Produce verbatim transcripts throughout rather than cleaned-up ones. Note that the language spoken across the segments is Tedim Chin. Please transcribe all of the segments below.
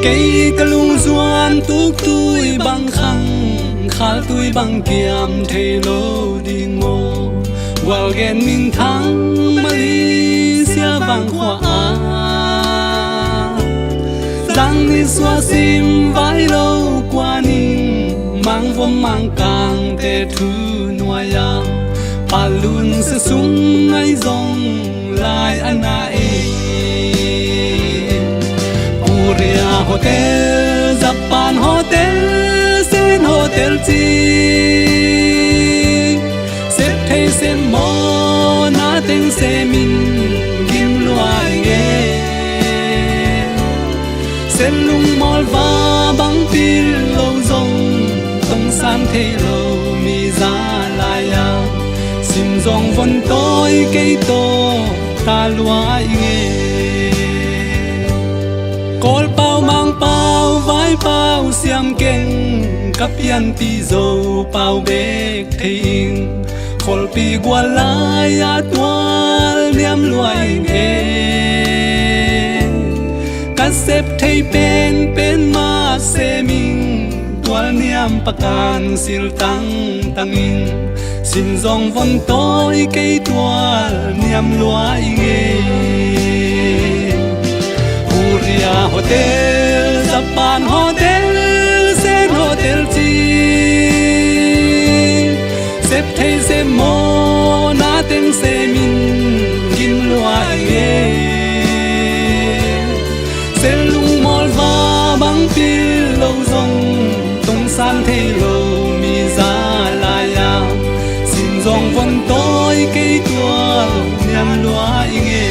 Kei ka lungzuan tuktui bang khang, khaltui bang kiam thei lo ding maw? Gualgen minthang Malaysia vang khua ah, zang ni suah sim vai lo kua ning, mangvom mangkangte thu nuai ah, palun sesung ngai zong lai a na e. Korea hotel, Japan hotel, Sen hotel ci, sep thei sep mawhna teng semin gim lua i nge. Sen lungmawl va bang pil lo zong tongsan thei lo mi za lai-a, sim zong von tawi kei tawh ta lua i nge. Kawl pau, Mang pau, Vai pau, Siam keng, ka pianpih Zo pau bek thei ing. Kholpi gual lai-a tual niam lua i nge. Ka sep thei penpen mah sem ing, tual niam pakan sil tangtang in, sim zong von tawi kei tual niam lua i nge. Korea hotel, Japan hotel, Sen hotel ci, sep thei sep mawhna teng semin gim lua i nge. Sen lungmawl va bang pil lo zong tongsan thei lo mi za lai-a, sim zong von tawi kei tual niam lua i nge.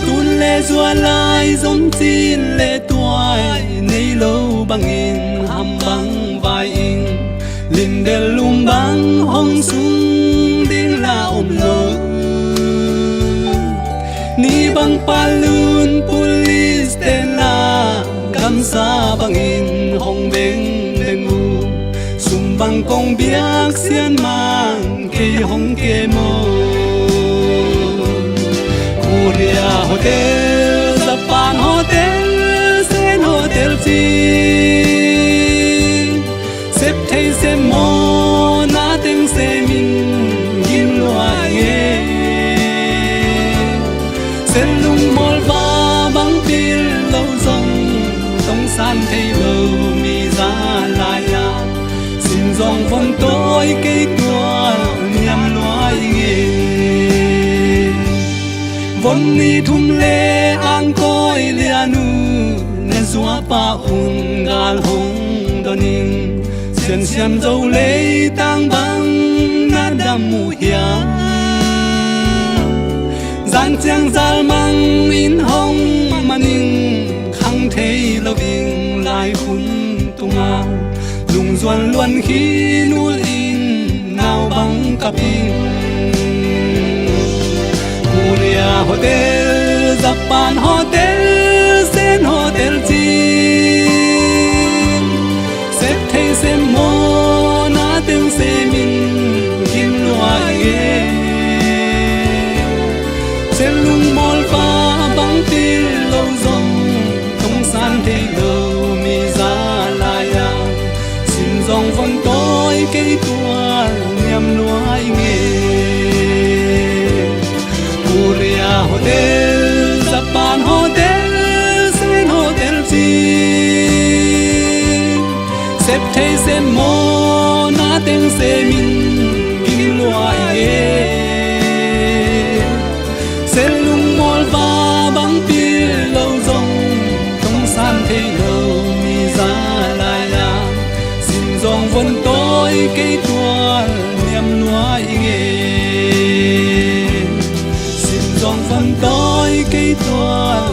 Tun le zua lai zom cin le tuai nei lo bangin ham bang vai ing. Lindel lum bang hong sung ding la om lo. Ni bang palun police ten la gamsa bangin hong beng beng uh. Sum bang kong biak sian mang kei hong kem aw. Korea hotel, Japan hotel, Sen hotel ci, sep thei sep mawhna teng semin gim lua i nge. Sen lungmawl va bang pil lo zong tongsan thei lo mi za lai-a, sim zong von tawi kei tual niam lua i nge. Von ni thum le angkawi lian uh na zuapa un gal hong don ing. Siansiam Zo leitang bang na dam uh hiam? Zan ciang zal mang in hong man ing, khang thei lo ding lai khun tunga lungzuan luan khin ul in nau bang kap ing. Korea hotel, Japan hotel, Sen hotel ci, sep thei sep mawhna teng semin gim lua i nge. Sen lungmawl va bang pil lo zong tongsan thei lo mi za lai-a, sim zong von tawi kei tual niam lua i nge. Korea hotel, Japan hotel, Sen hotel ci, sep thei sep mawhna teng semin gim lua i nge. Sen lungmawl va bang pil lo zong tongsan thei lo mi za lai-a, sim zong von tawi kei tual niam lua i nge. Sim zong von tawi kei tual